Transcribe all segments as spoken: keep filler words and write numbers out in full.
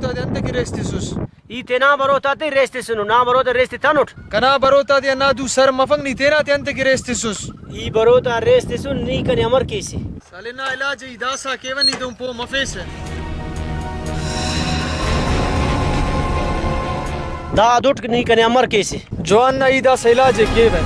تا دے انت کہ ریس تسس؟ ای تینا بروت آتے ریس تسنو، نا بروت آ ریس تتانٹ۔ کنا بروت آتے ہندا دو سر مفک، نی تینا تے انت کہ ریس تسس؟ ای بروت آ ریس تسن، نی کنے امر کیسے؟ سلے نا علاج ای داسا کیوہ، نی دہن پہہ مفیسہ۔ دا دٹ نی کنے امر کیسے؟ جوان نا ای داسا علاج ءِ کیوہ۔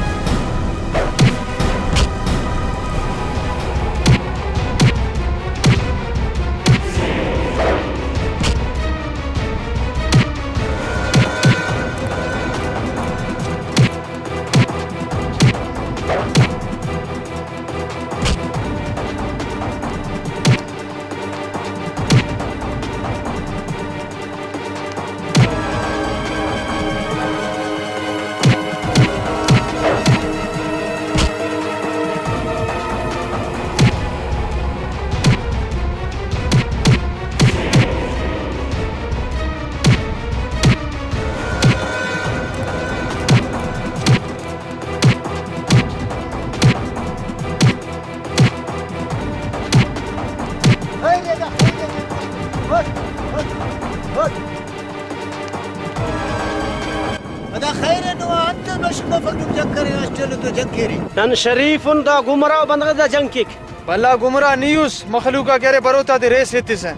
ادا خیر ءِ، نما انت بشخ مفک، نم جنگ کرے، ہاسٹل تو جنگ کیرے۔ نن شریف ان، دا گمراہ بندغ دا جنگ کیک۔ بھلا گمراہ نی اس، مخلوق آ کہ ارے بروت آتے ریس ایتسہ۔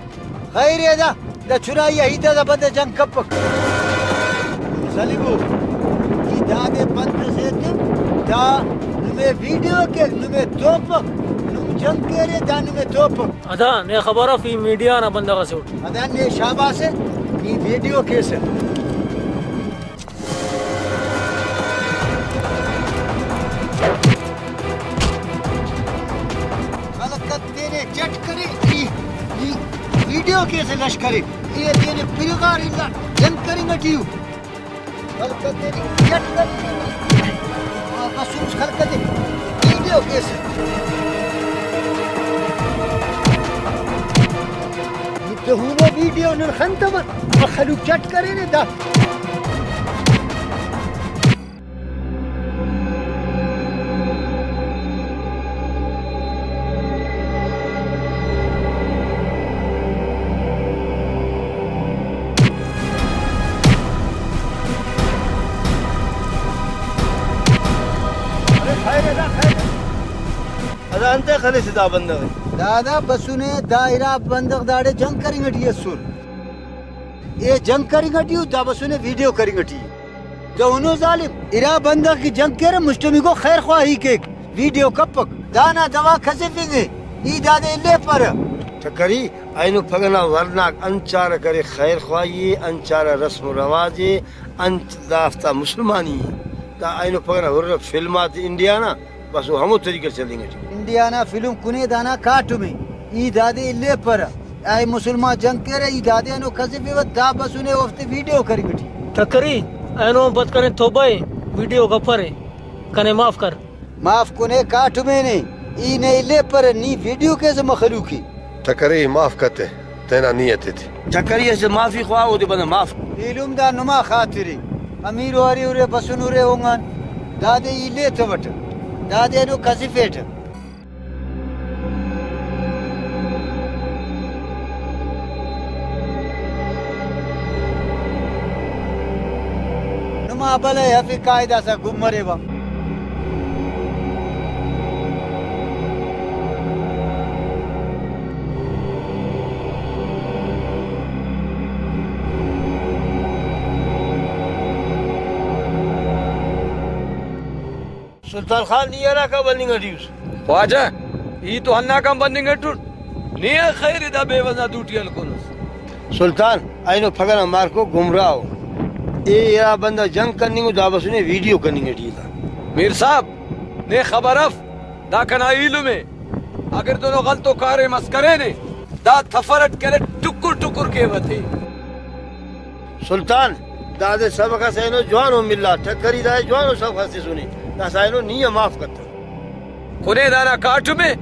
خیر ءِ دا، دا چنائی آ ہیت آ دا بندغ جنگ کپک۔ سلیمو، ای دادے بند ئسے ایتن، دا نمے ویڈیو کیک، نمے توپک، نم جنگ کیرے، دا نمے توپک۔ ادا نے خبر اف ای میڈیا نا بندغ ئسے اٹ۔ ادا نے شاباس ءِ، نی ویڈیو کیسہ۔ خلقت تینے چٹ کرے، ای، ای ویڈیو کیسہ لشکرے، ای تینے پلغار الا جنگ کرنگ ٹی ءُ۔ خلقت تینے چٹ کرے، آ، بس اس خلقت تے ویڈیو کیسہ۔ ای تو ہمو ویڈیو نن خنتون، مخلوق چٹ کرینے دا۔ ادا انتئے خلیسہ دا بندغ ءِ؟ دادا بسنے، دا ارا بندغ داڑے جنگ کرنگ ٹی اسر۔ اے جنگ کرنگ ٹی ءُ، دا بسنے ویڈیو کرنگ ٹی۔ دہنو ظالم، ارا بندغ کہ جنگ کیرہ، مسٹمیکو خیر خواہی کیک، ویڈیو کپک۔ دانا دوا کھسفنگ ءِ، ای دادے الیپرہ۔ ٹکری، اینو پگہ نا ورناک انت چارہ کرے خیر خواہی ءِ، انت چارہ رسم و رواج ءِ، انت دافتا مسلمانی ءِ۔ دا اینو پگہ نا ہرہ فلم آتے انڈیا نا، بس او ہمو طریقہ چلینگ ٹی۔ انڈیا نا فلم کنے دانا کاٹم ءِ، ای دادے الیپرہ۔ اے مسلمان جنگ کیرہ، ای دادے اینو کھسفیوہ، دا بسنے اوفتے ویڈیو کرنگ ٹی۔ ٹکری، اینو ہم پد کرین توبہ ءِ، ویڈیو کپرے، کنے معاف کر۔ معاف کنے کاٹم ءِ نے، ای نے الیپرہ، نی ویڈیو کیسہ مخلوق ءِ۔ ٹکری معاف کتہ، تینا نیت ایتے۔ ٹکری اسہ معافی خواہ، اودے بندغ معاف۔ ایلم دا نما خاطر ءِ۔ امیر واری ارے، بسن ارے اونگان۔ دادے ای لیتوٹہ۔ دادے اینو کھسفیٹہ۔ نما بلہ ہفی قاعدہ سا گم مریوہ۔ سلطان خان، نی ہراکا بننگ ٹی اس؟ خواجہ، ای تو ہنداکان بننگ اٹ اٹ، نے آ خیر دا بے وزنا دوٹی ہلکنس۔ سلطان، اینو پگہ نا مارکو گمراہ ءُ۔ اے ارا بندغ جنگ کننگ ءُ، دا بسنے ویڈیو کننگ ٹی دا۔ میر صاحب، نے خبر اف، دا کنا ایلم ءِ۔ اگر دنو غلطو کاریم اس کرینے، دا تفر اٹ کرے ٹکر ٹکر کیوہ تے۔ سلطان، دادے سبق اس اینو جوانو ملا، ٹکری دائے جوانو سبق اس تسنے، داسہ اینو نی آ معاف کتو۔ کنے دانا کاٹم ءِ،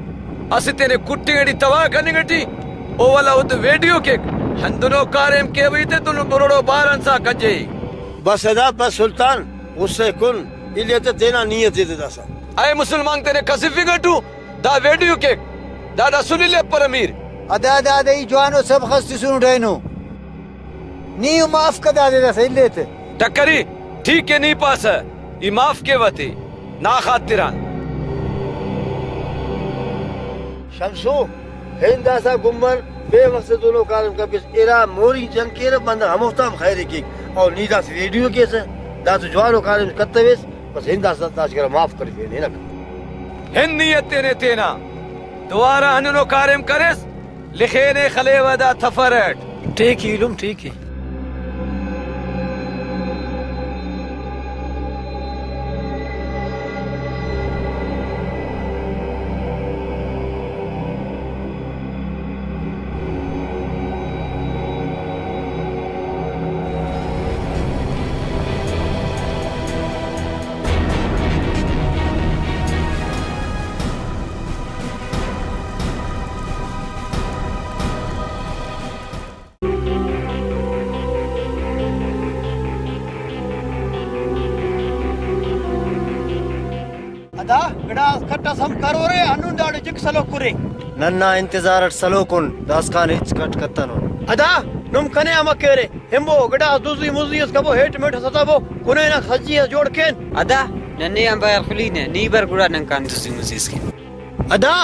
اسہ تینے کٹنگ ٹی تباہ کننگ ٹی، او ولدا اودے ویڈیو کیک، ہندنو کاریم کیوہ تے دنو بروڑو باران سا کجے۔ بس ادا بس سلطان، غصہ کن، الیتہ تینا نیت ایتے داسہ۔ اے مسلمان تینے کسفنگ ٹو، دا ویڈیو کیک، دادا سنی لیپر امیر۔ ادا دادے ای جوانو سبخ اس تسنٹ اینو۔ نی و معاف کدا دے داسہ الیتے۔ ٹکری، ٹھیک ہے، نی پاسہ، ای معاف کیوہ تے، نا خاطران۔ شمسو، ہند داسہ گمر، بے وخت سے دونو کاریم کپیس، ارا موری جنگ کیرہ، بندغ ہموفتام خیر کیک، اور نی داسہ ویڈیو کیسہ، داسہ جوانو کاریم کتویس، بس ہند داسہ داسکرا معاف کرفینے ہنک۔ ہند نیت تینے تینا، دوبارہ ہندنو کاریم کریس، لخینے خلیوہ دا تفر اٹ۔ ٹھیک ای ایلم، ٹھیک ای۔ ادا گڑاس کٹ اس ہم کرورے، ہندن داڑے جک سلوک کرے۔ ننا انتظار اٹ سلوکن، داسکان ہچ کٹ کتنن۔ ادا نم کنے امہ کیرے، ہمبو گڑاس دزی مزی اس کبو، ہیٹ میٹ اس اتبو، کنے نا سجی اس جوڑ کین۔ ادا ننے آن بغیر خلی نہ، نی بر گڑا ننکان دزی مزی اس کین۔ ادا،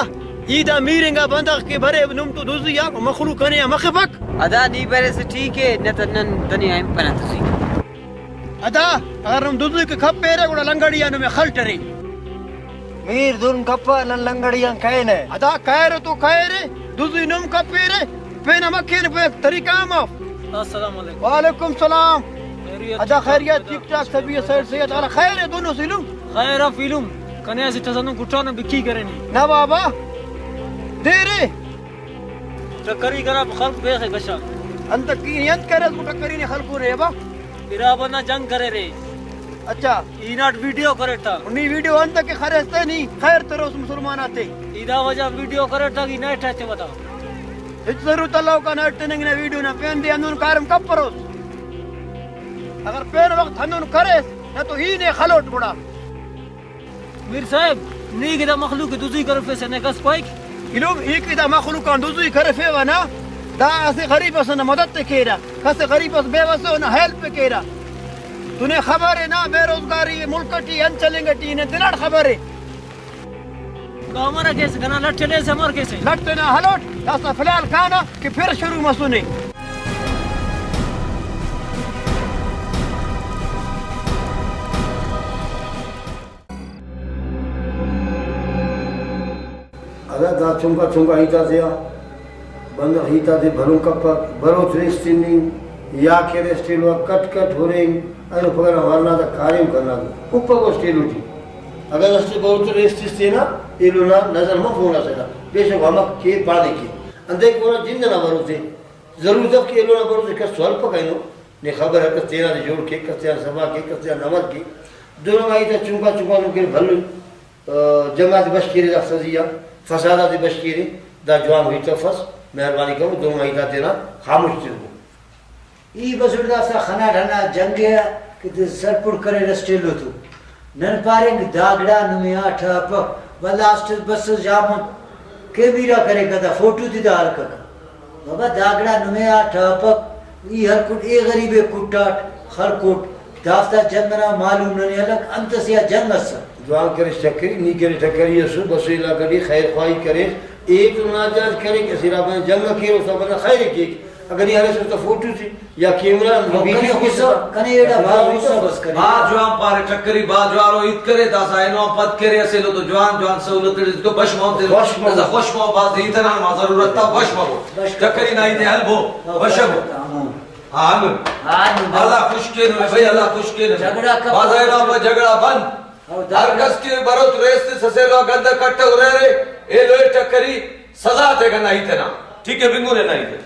ای دا میر انگا بندغ کہ برے نم تو دزی آک مخلوق کنے آ مخفک۔ ادا نی بریسہ ٹھیک ء، نہ تو نن دنیا ہنپنہ دزی۔ ادا، اگر نم دزی کہ کھپیرہ گڑا لنگڑی آ نمے خلٹرے۔ میر دن کپہ، نن لنگڑی آن کائنہ۔ ادا کائرہ تو کائرہ، دزی نم کپیرہ۔ پین امہ کین پین طریقہ ہم اف۔ السلام علیکم۔ وعلیکم السلام۔ خیریت؟ ادا خیریت، ٹھیک ٹھاک، طبیعت صحت، صحت والا خیر ہے دونوں سلو؟ خیر ہے فیلم، کنے اسہ ٹسنو گٹانو بکی کرینی۔ نہ بابا، دیرے۔ ٹکری کرا خلق بیخ ہے کشا۔ انت کی انت کرے اس کو ٹکری نے خلق رے با؟ ارا بنا جنگ کرے رے۔ اچھا۔ ای ناٹ ویڈیو کریٹہ۔ نی ویڈیو انت کہ خریستے نی خیر تروس مسلمان آتے۔ ای دا وجہ ویڈیو کریٹہ کہ نیٹ اچ بتا۔ ہچ ضرورت اللہ کا نیٹ تننگ نا ویڈیو نا پین دے ہندن کارم کپروس۔ اگر پین وقت ہندن کریس نہ تو ای نے خلوٹ گڑا۔ میر صاحب، نی کہ دا مخلوق دزی کرفیسہ نے کس پائک؟ ایلم ای کہ دا مخلوق آن دزی کرفیوہ نا، دا اسہ غریب ئسے نا مدد تے کیرہ، کس غریب ئس بے وس ء اونا ہیلپ ء کیرہ۔ تو نے خبر ء نا بے روزگاری ء ملک ٹی انت چلینگ ٹی، نے تیناٹ خبر ء۔ تو امر کیسہ کنا لٹ ء لیسہ امر کیسہ؟ لٹ نا ہلوٹ، داسہ فی الحال کانہ کہ پھر شروع مسنے۔ اگہ دا چنکا چنکا ہیت آتیا بندغ ہیت آتے بھرون کپک، بروت ریس تننگ یا کہ ریس ٹیلو آ کٹ کٹ ہرنگ، اینو پگہ نا ورنا تا کاریم کننگ، کپک اس ٹیلو ٹی۔ اگہ داستے بروت ریس تس تینا ایلو نا نظر مفون اسے نا، بے شک ہمک کے پانے کے۔ انتئے کہ اونا جند ئنا بروت ء، ضرورت اف کہ ایلو نا بروت ء کس تو ہلپک اینو۔ نے خبر ہرکس تینا دے جوڑ کے، کس تینا سما کے، کس تینا نمر کے۔ دننگا ہیت آ چنکا چنکا نم کہ بھلو، آ، جنگ آتے بش کیرے، دافتا زی آ فساد آتے بش کیرے، دا جوان ہیت افس۔ مہربانی کرو دننگا ہیت آ تینا خاموش تربو۔ ای بسٹ دافتا خناٹ ہندا جنگ ء کہ سرپڑ کریر اسٹیلو تو۔ نن پارینک دا گڑا نمے آ ٹہپک، ولدا اسٹ بس جامن کیمرہ کریکہ، دا فوٹو تے دا ہلککہ۔ بابا دا گڑا نمے آ ٹہپک، ای ہلکٹ اے غریب ء کٹاٹ، خلکٹ، دافتا جنگ ئنا معلوم ننے الک، انت ئسے آ جنگ ئسک۔ جوان کریس ٹکری، نی کرے ٹکری ئسو، بسو علاقہ ٹی خیر خواہی کریس، اے تو ناجائز کریک، اسہ علاقہ جنگ کیرہ، اوفتا بندغ خیر ء کیک۔ اگہ نی ہرسس تہ فوٹو سے یا کیمرہ او ویڈیو کنے غصہ، کیسہ۔ کنے ایڑا بھاز غصہ بس کنے۔ بھاز جوان پارے ٹکری، بھاز جوانو ہیت کرے، داسہ اینو آن پد کرے اسہ ایلو تو جوان جوان سہولت اٹ تو بش مون تے۔ خوش مون۔ داسہ خوش مون، بھاز ہیت ئنا ما ضرورت تا، بش مبو۔ بش ٹکری نا ہیت ء ہلبو، ہاں، بشبو۔ ہاں، ہاں۔ ہاں، ہلو۔ ہاں، ہلو۔ اللہ خوش کینو بھائی، اللہ خوش کینو۔ جھگڑا کم۔ بھاز اینو آن پد جھگڑا بند۔ ہاں، ہر کس کہ بروت ریس تے سسیلو آ گندہ کٹہ ہریرے، ایلو ء ٹکری سزا تے کنا ہیت ئنا۔ ٹھیک ہے، بنگورے نا ہیت ئنا۔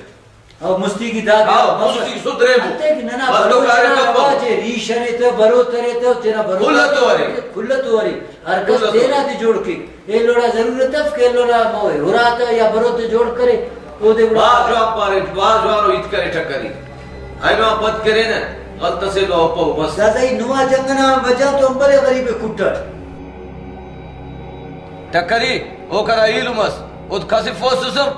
او مستی کی داد ہاں، مستی کی سترے بو۔ انتے کہ ننا بس تو بروت کارے نا کپو۔ آواز اے، ریش ارے تہ، بروت ارے تہ، تینا بروت کھلتو ارے۔ کھلتو ارے۔ ہر کس کھلتو۔ تینا تے جوڑ کے۔ ایلوڑا ضرورت اف کہ ایلوڑا مو ہرا تہ یا بروت جوڑ کرے، اودے گڑا۔ بھاز جوان پارے، بھاز جوانو ہیت کرے ٹکری۔ اینو آن پد کرینہ، غلط اسے لو پہو بس۔ دادا ای نما جنگ نا وجہ تو ہم بلے غریب کٹٹ۔ ٹکری، او کرا ایلم اس، اود کسفوسس ہم،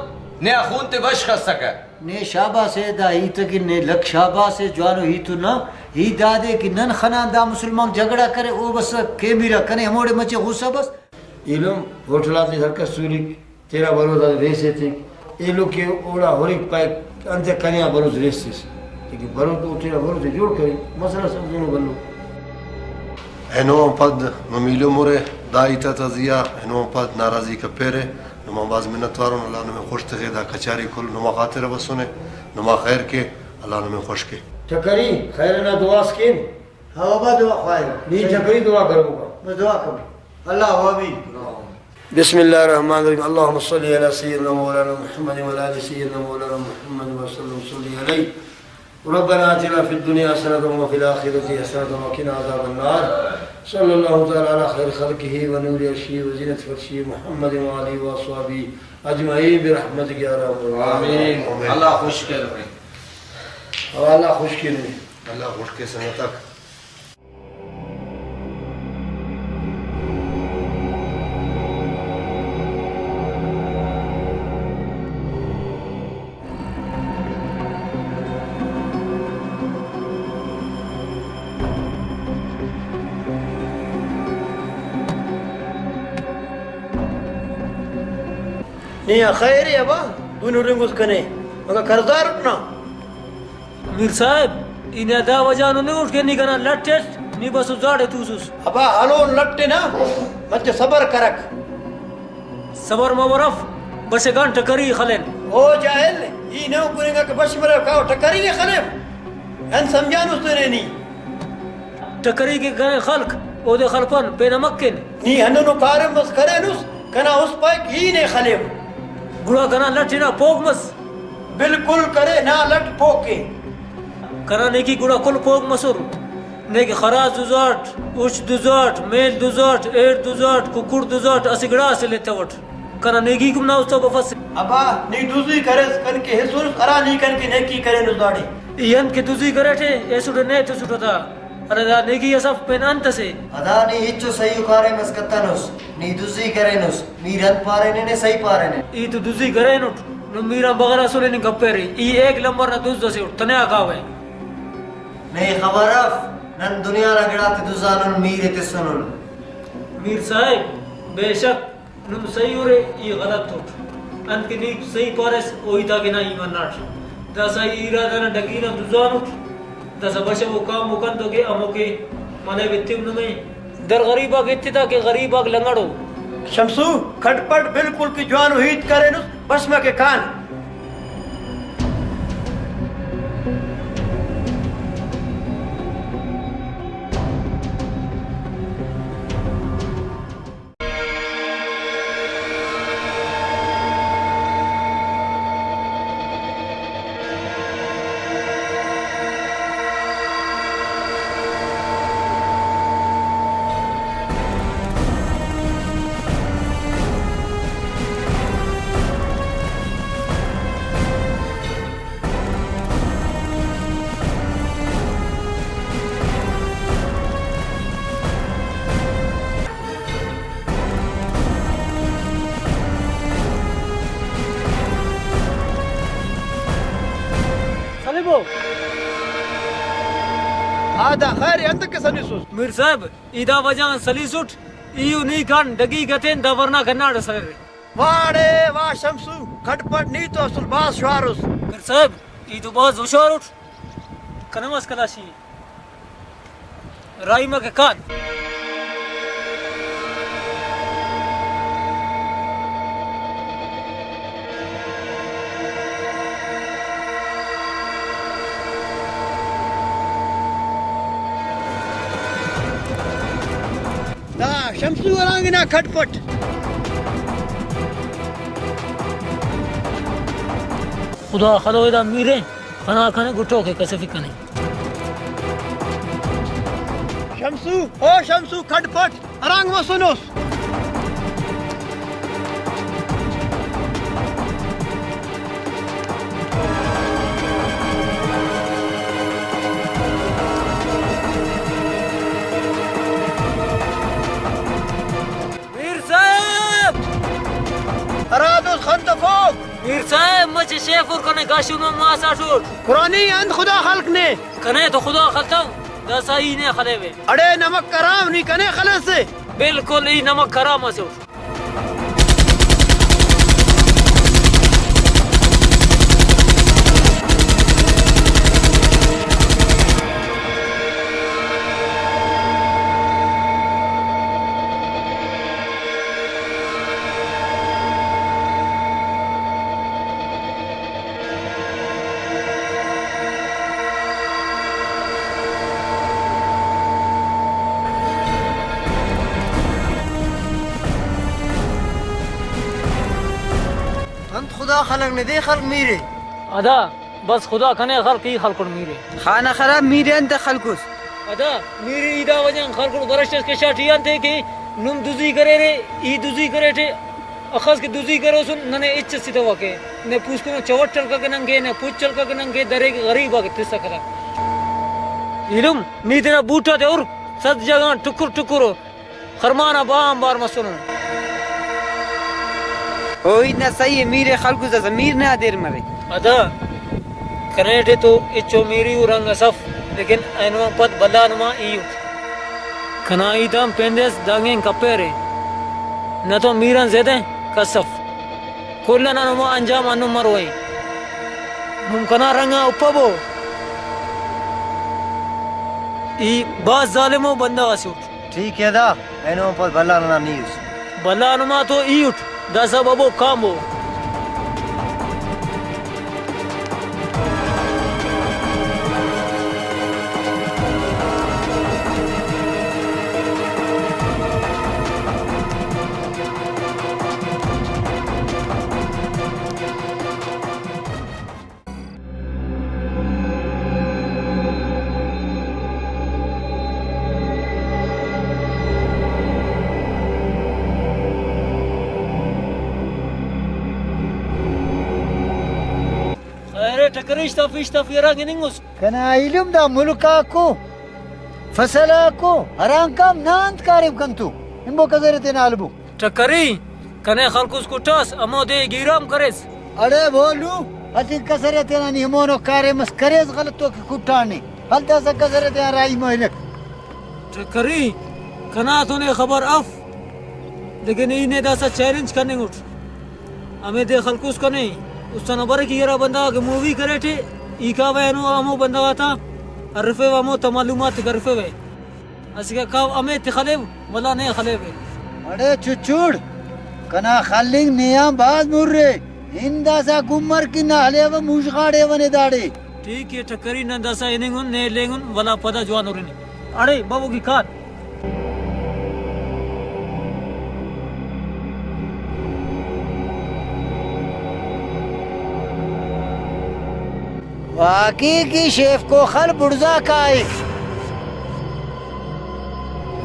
نے آ خون تے بشخ اسکہ۔ نے شاباس ءِ دا ہیت اکن، نے لکھ شاباس ءِ، جوانو ہیت نا۔ ہیت دادے کہ نن خنان دا مسلمان جھگڑا کرے، او بس کیمرہ کنے ہموڑے مچے غصہ بس۔ ایلم ہوٹل آتے ہر کس تولیک، تینا بلوچ آتے ریس ایتک۔ ایلو کہ اوڑا ہُرک پائک، انتئے کنے آ بلوچ ریس تس۔ لیکن بلوچ تو تینا بلوچ ءِ جوڑ کرے، مسئلہ سمجھنو بھلو۔ اینو آن پد نم ایلم ہُرے، دا ہیت آتا زیہا اینو آن پد ناراضی کپیرے۔ نما بھاز منت وارون، اللہ نمے خوش تخے، دا کچاری کل نما خاطر بسنے، نما خیر کے، اللہ نمے خوش کے۔ ٹکری خیر نا دعا اس کین۔ ہاں بابا، دعا خواہے۔ نی ٹکری دعا کرو بابا۔ بس دعا کرو۔ اللہ آمین۔ بسم اللہ الرحمن الرحیم۔ اللهم صل على سيدنا مولانا محمد وعلى آل سيدنا مولانا محمد وسلم۔ صل عليه۔ ربنا آتنا في الدنيا حسنة وفي الآخرة حسنة وقنا عذاب النار۔ صلى الله تعالى على خير خلقه ونور عرشه وزينة فرشه محمد وآله وأصحابه أجمعين برحمتك يا أرحم الراحمين۔ آمین۔ اللہ خوش کرے۔ اللہ خوش کرے۔ اللہ خوش کے سنگتک۔ نی آ خیر ءِ ابا، دن ہُرنگ اس کنے، مگہ قرضدار اٹ نا۔ میر صاحب، ای نا دا وجہ آن ہُرنگ اٹ کہ نی کنا لٹ اٹ، نی بس او زاڑے توسس۔ ابا ہلون لٹ نا، مچہ صبر کرک۔ صبر مبر اف، بشکان ٹکری خلین۔ او جاہل، ای نو کننگا کہ بش مریو کاو ٹکری نے خلیو۔ انت سمجھانس تینے نی؟ ٹکری کہ کنے خلک، اودے خلپن، پین امک کین۔ نی ہندنو کاریم بس کرینس، کنا است پائک ای نے خلیو۔ گڑا کنا لٹ انا پوک مس۔ بالکل کرے، نا لٹ پوک ءِ۔ کنا نیکی گڑا کل پوک مسر۔ نیکہ خراس دزاٹ، اُچ دزاٹ، میل دزاٹ، ایڑ دزاٹ، ککڑ دزاٹ، اسہ گڑاس الیتوٹ۔ کنا نیکی کم نا است بفس۔ ابا، نی دزی کریس، کن کہ ہیسرس، ہرا نی کن کہ نیکی کرینس داڑے۔ ای انت کہ دزی کریٹے، ایسٹ نے تسٹ تا۔ ارے دا نیکی اس اف پین انت اسے؟ ادا نی ہچو صحیح ءُ کاریم اس کتنس، نی دزی کرینس، میر انت پارینے نے صحیح پارینے۔ ای تو دزی کرینٹ، نم میر آن بغیر اسلے نی گپیرے، ای ایک لمبر نا دز اسے اٹ، تنیا کاوہ۔ نے خبر اف، نن دنیا نا گڑاتے دزانن، میر ءِ تسنن۔ میر صاحب، بے شک نم صحیح اُرے، ای غلط اُٹ۔ انت کہ نی صحیح پاریس، او ہیت آ کہ نا ای مناٹ۔ داسہ ای ارادہ نا ڈگی نا دزان اُٹ، داسہ بشو کام و کنتو کہ ہمو کہ منہ بتو نمے۔ در غریب آک ایتتہ کہ غریب آک لنگڑو۔ شمسو، کھٹ پٹ بالکل کہ جوانو ہیت کرینس، بش مہ کہ کان۔ سلیمو۔ ہاں، دا خیر ءِ، انتکہ سلیسس؟ میر صاحب، ای دا وجہ غان سلیسٹ، ای و نی کان ڈگی گتین، دا ورنا کناڑ سر۔ واڑے واہ شمسو، کھٹ پٹ نی تو اسل بھاز شوار اس۔ میر صاحب، ای تو بھاز ہوشیار اٹ، کنے مس کلاشی۔ راہی مہ کہ کان۔ دا شمسو ہرانگ نا کھٹ پٹ۔ خدا خلوئے دا میرے، فنا کنے گٹو کے کسفی کنے۔ شمسو، او شمسو، کھٹ پٹ، ہرانگ مسنس۔ میر صاحب! ہرادس خن تفوک۔ میر صاحب، مچ شیف اور کنے گاشنو ماسا ٹوٹ۔ قرآنی انت خدا خلق نے؟ کنے تو خدا خلتو، داسا ای نے خلیوے۔ اڑے نمک حرام نی کنے خلسے۔ بالکل ای نمک حرام اسے۔ انت خدا خلنگ نے دے خلک میرے۔ ادا بس خدا کنے خلک ای خلکن میرے۔ خانہ خراب میرے انت خلکس۔ ادا میرے ای دا وجہ غان خلکن برشت اس کشا ٹی انت کہ نم دزی کریرے، ای دزی کریٹے۔ اخس کہ دزی کروسن ننے ہچ اس تتوکہ، نے پوسکنو چوٹ ہلککہ ننکہ، نے پچ ہلککہ ننکہ، درے غریب آک تسکہ تا۔ ایلم، نی تینا بوٹ آتے ہر، صد جگہ غان ٹکر ٹکر خرمانا با آنبار مسنو۔ او ہیت نا صحیح ءِ، میر ءِ خلکس داسہ میر نا دیر مرے۔ ادا کریٹے تو ہچو میری و رنگ اس اف، لیکن اینو آن پد بھلا نما ای اٹ۔ کنا ہیت آن پیندے اس دانگ اینگ کپیرے، نتون میر آن زیادہ کس اف۔ کل انا نما انجام ہندن مروئے۔ نم کنا رنگ آ اپبو۔ ای بھاز ظالمو بندغ اسے اٹ۔ ٹھیک ءِ دا، اینو آن پد بھلا ننا نی اس۔ بھلا نما تو ای اٹ، داسہ ببو کانبو۔ خیر ءِ ٹکریش تا پیش تا پیرا گننگ اس۔ کنا ایلم دا ملک آکو، فصل آکو، ہرانگ کام نا انت کاریم کنتو؟ ہمبو کزر ءِ تینا البو۔ ٹکری، کنے خلکس کٹاس، ہمو دے گیرام کریس۔ اڑے بولو، اسہ کسر ءِ تینا نی ہمونو کاریم اس کریس غلطو کہ کٹانے۔ ہلتاسہ کسر ءِ تینا راہی مہلک۔ ٹکری، کنا تو نے خبر اف، لیکن ای نے داسہ چیلنج کننگ اٹ۔ ہمے دے خلکس کنے، اس ئنا برے کہ ای ہرا بندغ آک مووی کریٹے، ای کاوہ اینو ہمو بندغ آتا ہرفیوہ، ہمو تا معلومات ءِ کرفیوہ۔ اسیکا کاو ہمے تے خلیو، ولا نے خلیوے۔ اڑے چچوڑ، کنا خلنگ نے آن بھاز مر ءِ۔ ہند داسہ گمر کن نہ ہلیوہ، موش غاڑیوہ نے داڑے۔ ٹھیک ءِ ٹکری، نن داسہ ہننگن، نے ہلینگن، ولا پدا جوان ہرنے۔ اڑے بابو کی کار۔ واقعی کہ شیف کو خل بڑزا کائک۔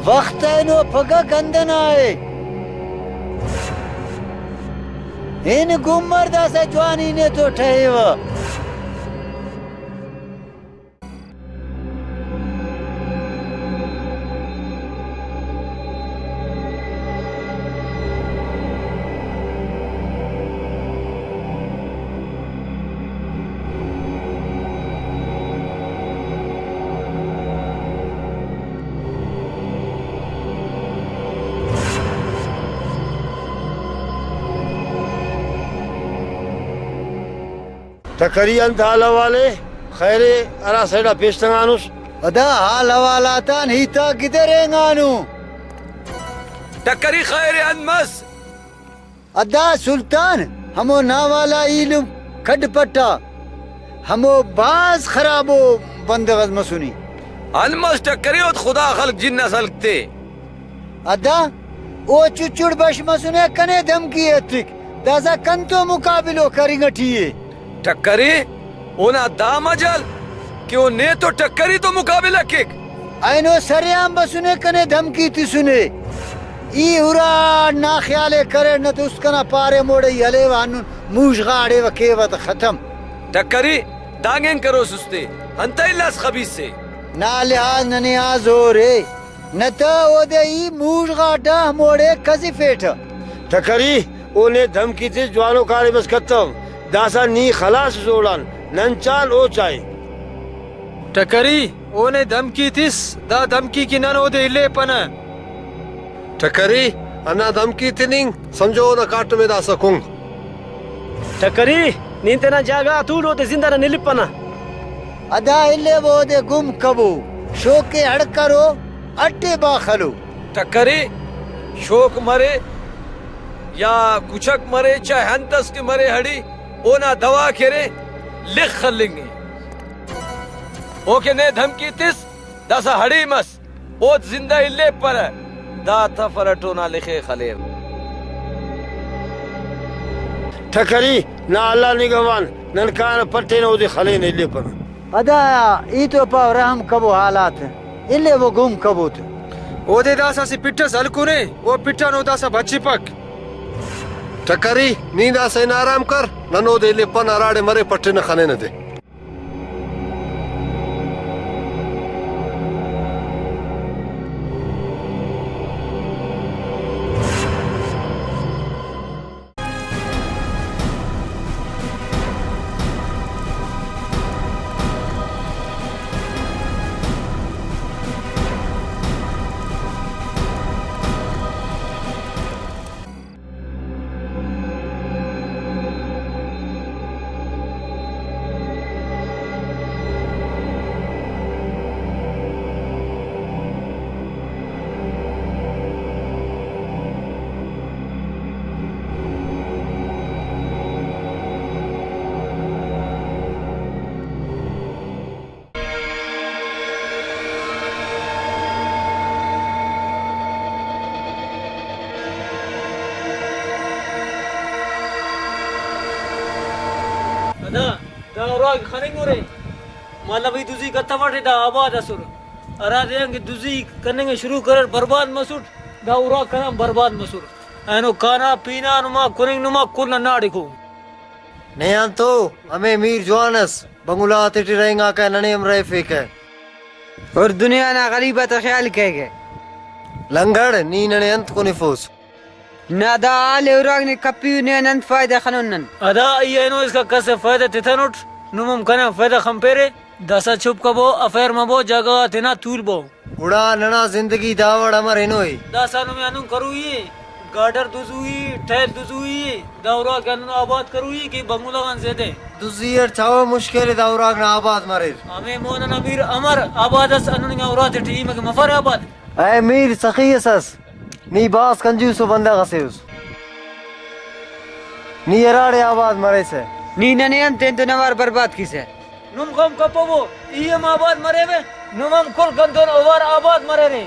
وخت اینو پگہ گند ئنا ءِ۔ ہن گمر داسہ جوانی نے تو ٹہیوہ۔ ٹکری، انت حال حوال ءِ؟ خیر ءِ، ہرا سائیڈ آ پیش تنگانس؟ ادا حال حوال آتان ہیت آک گدرینگانو۔ ٹکری، خیر ءِ، انت مس؟ ادا سلطان، ہمو ناوالا ایلم کڈ پٹا، ہمو بھاز خرابو بندغ اس مسنے۔ انت مس ٹکری، اوت خدا خلک جن اس ہلک تے۔ ادا او چچڑ بش مسنے، کنے دھمکی ایتک، داسہ کنتو مقابلو کرنگ ٹی ءِ؟ ٹکری، اونا دا مجال کہ او نے تو ٹکری تو مقابلہ کیک۔ اینو سرعام بسنے، کنے دھمکی تسنے۔ ای ہراڑ نا خیال ءِ کریٹ، نہ تو است کنا پارے موڑے ای ہلیوہ ہندن موش غاڑیوہ کیوہ تہ ختم۔ ٹکری، دانگ اینگ کروس استے، انتئے الاس خبیث سے؟ نا لحاظ ننے آ زور ءِ۔ نہ تہ اودے ای موژ غاٹہ ہموڑے کزفیٹہ۔ ٹکری، او نے دھمکی تس، جوانو کاریم اس کتو، داسہ نی خلاس جوڑان، نن چان او چائے۔ ٹکری، اونے دھمکی تس، دا دھمکی کہ نن اودے الیپنہ۔ ٹکری، ہندا دھمکی تننگ سمجھو اونا کاٹم ءِ داسہ کنگ۔ ٹکری، نی تینا جاگہ آ تول، اودے زندہ نن الیپنہ۔ ادا الیبو اودے گم کبو، شوک ءِ ہڑ کرو، اٹ ءِ با خلو۔ ٹکری، شوک مرے یا کچک مرے، چاہے انت اس کہ مرے ہڑی، اونا دوا کہ ارے، لخ خلنگ ءِ۔ اوکہ نے دھمکی تس، داسہ ہڑی مس، اود زندہ الیپرہ، دا تفر اٹ اونا لخے خلیو۔ ٹکری، نا اللہ نگہبان، نن کانہ پٹینہ اودے خلینہ الیپنہ۔ ادا ای تو پاو رحم کبو حالات، الیبو گم کبو تو۔ اودے داسہ اسہ پٹ ئس ہلکنے، او پٹ آن او داسہ بچفک۔ ٹکری، نی داسہ ہن آرام کر، نن اودے الیپن، ہراڑے مرے پٹنہ خننہ دے۔ ادا دا اراک خننگ ارے، مالوی دزی کتوٹے، دا آباد ئسر۔ ہرا دے آن کہ دزی کننگ ءِ شروع کریر، برباد مسٹ، دا اراک کنا برباد مسر۔ اینو کانا پینا نما کننگ نما کل ہنداڑیکو۔ نے آن تو ہمے میر جوان ئس، بنگلہ غاتیٹی رہینگاکہ، ننے ہم رہیفیکہ۔ اور دنیا نا غریب آتا خیال کیگہ۔ لنگڑ، نی ننے انت کنفوس؟ نا، دا حال ءِ اراک نے کپیو، نے آن انت فائدہ خنون نن؟ ادا ای اینو اسکا کس ءِ فائدہ تتنٹ، نم ہم کنا فائدہ خنپیرے۔ داسہ چپ کبو، افیئر مبو، جاگہ غا تینا تولبو۔ گڑا ننا زندگی داوڑ امر ہنوئی؟ داسہ نمے ہندن کروئی ءِ، گارڈر دزوئی ءِ، ٹائل دزوئی ءِ، دا اراک ہندن آباد کروئی ءِ کہ بنگلہ غان زیادہ۔ دزی اٹ چاوہ مشکل ءِ، دا اراک نا آباد مریر۔ ہمے مون انا میر امر آباد ئس، ہندن انگا اراتے ٹی ای مکہ مفر آباد۔ اے میر، سخی اس ئس، نی بھاز کنجوس و بندغ ئسے اس، نی ہراڑے آباد مریسہ۔ نی ننے ہم تینتون اوار برباد کیسہ۔ نم غم کپبو، ای ہم آباد مریوہ، نم ہم کل کنتون اوار آباد مریرے۔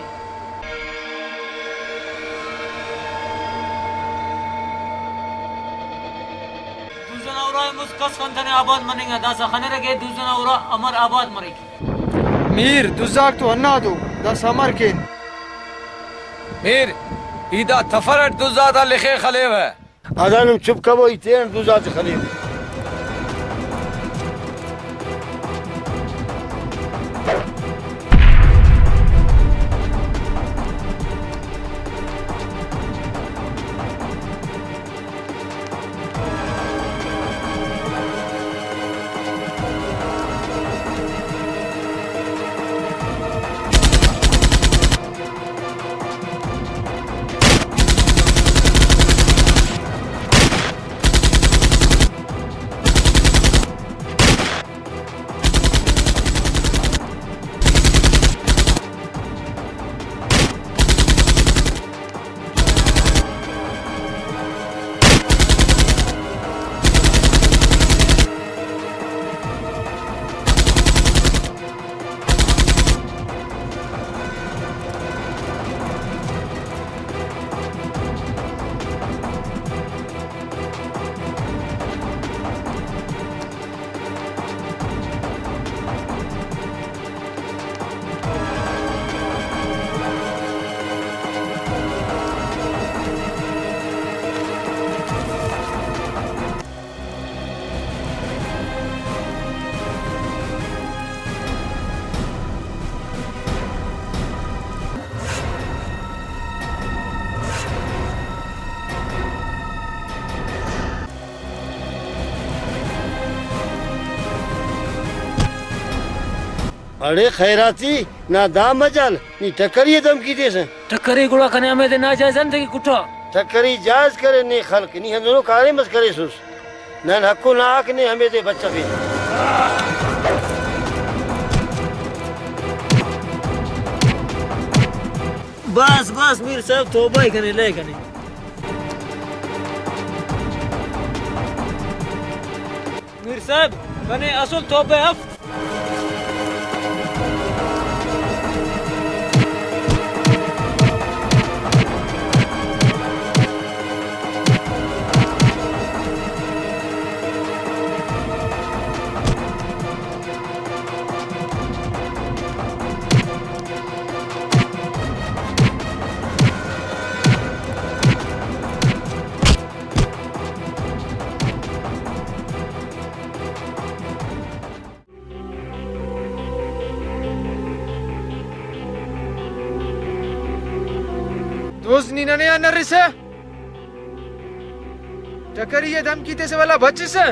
دزنا ارا مس کس کنتنے آباد مننگ آ، داسہ خنرہ کہ دزنا ارا امر آباد مریک۔ میر، دزاک تو ہندا تو، داسہ امر کین؟ میر، ای دا تفر اٹ دزاتا لخے خلیوہ۔ ادا نم چپ کبو، ای تینٹ دزاتے خلیوہ۔ اڑے خیراتی، نا دا مجال، نی ٹکری ءِ دھمکی تیسہ۔ ٹکری گڑا کنے ہمیدے ناجائز انت کہ کٹا۔ ٹکری جائز کرے نے خلق، نی ہندنو کاریم اس کریسس۔ نن حق و ناحق نے ہمیدے بچفین۔ بس بس میر صاحب، توبہ ءِ کنے، لے کنے۔ میر صاحب، کنے اسل توبہ اف۔ دوست، نی ننے آن ارسہ؟ ٹکری ءِ دھمکی تیسہ ولدا بچسہ۔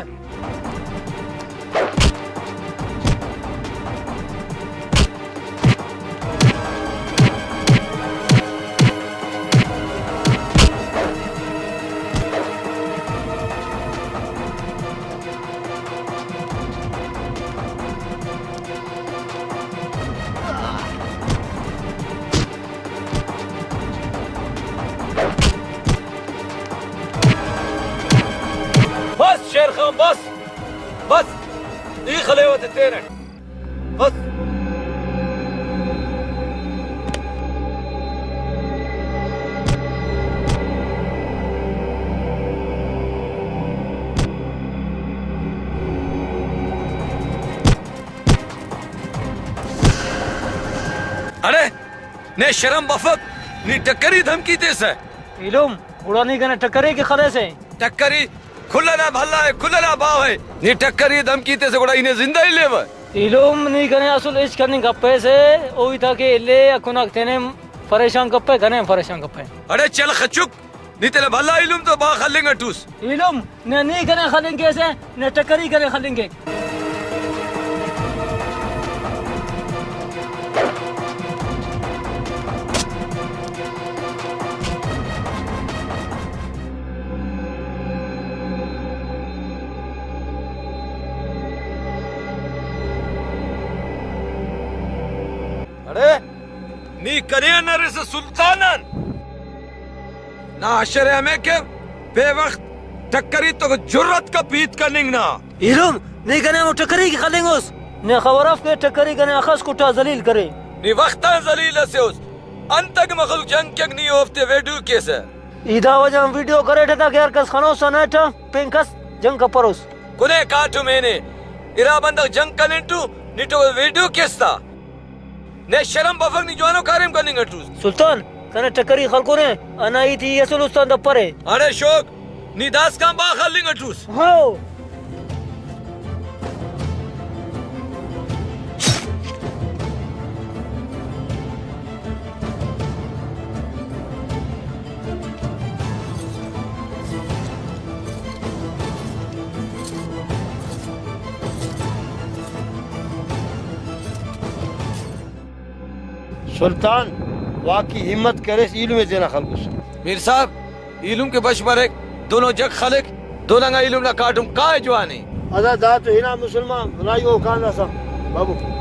بس شیر خان، بس، بس، ای خلیوہ تے تینٹ۔ بس۔ اڑے، نے شرم بفک؟ نی ٹکری دھمکی تیسہ۔ ایلم، گڑا نی کنے ٹکری کہ خلیسہ؟ ٹکری کل ئنا بھلا ءِ، کل ئنا باوہ ءِ۔ نی ٹکری دھمکی تیسہ، گڑا ای نے زندہ الیوہ؟ ایلم، نی کنے اسل ہچ کننگ کپیسہ، او ہیتاکہ الے یا کناک تینے ہم فریشان کپہ، کنے ہم فریشان کپہ۔ اڑے چل خچک، نی تینا بھلا ایلم تو با خلنگ اٹوس۔ ایلم، نہ نی کنے خلنگ کیسہ، نہ ٹکری کنے خلنگ کیک۔ اڑے، نی کنے آن ارسہ سلطان آن؟ نا اشرے ہمے کہ بے وخت ٹکری تو جرات کپ ہیت کننگ نا۔ ایلم، نی کنے ہمو ٹکری کہ خلنگوس؟ نے خبر اف کہ ٹکری کنے اخس کٹا ذلیل کرے۔ نی وخت آن ذلیل اسے اس۔ انتکہ مخلوق جنگ کیک، نی اوفتے ویڈیو کیسہ۔ ای دا وجہ غان ویڈیو کریٹہ تاکہ ہر کس خنوسہ نیٹہ پین کس جنگ کپروس۔ کنے کاٹم اینے، ارا بندغ جنگ کننگ ٹو، نی تو ویڈیو کیس تا۔ نے شرم بفک، نی جوانو کاریم کننگ اٹوس۔ سلطان، کنے ٹکری خلکونے، انا ہیت ای اسل استان دپرے۔ اڑے شوک، نی داسکان با خلنگ اٹوس۔ ہاؤ۔ سلطان، واقعی ہمت کریس، ایلم ءِ تینا خلکوس۔ میر صاحب، ایلم کہ بش بریک، دونو جک خلک، دوننگا ایلم نا کاٹم کائے جوانے۔ ادا دا تو ہنا مسلمان بھلائی او کان داسا بابو۔